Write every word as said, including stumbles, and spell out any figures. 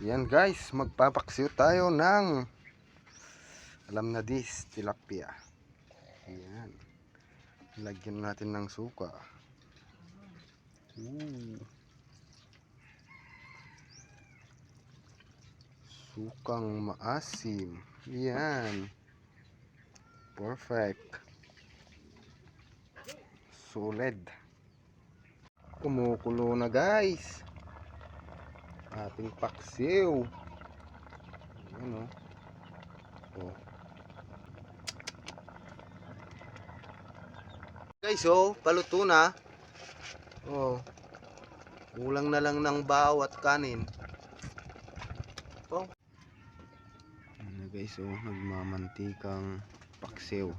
Yan guys, magpapaksiw tayo ng, alam na this, tilapia. Yan. Lagyan natin ng suka. Ooh. Sukang maasim. Yan. Perfect. Solid. Kumukulo na, guys. Ating paksiw. Ayan, oh. Oh. Guys, oh, paluto na. Oh. Kulang na lang ng bao at kanin. Oh. Ayan na, guys, oh, nagmamantikang paksiw.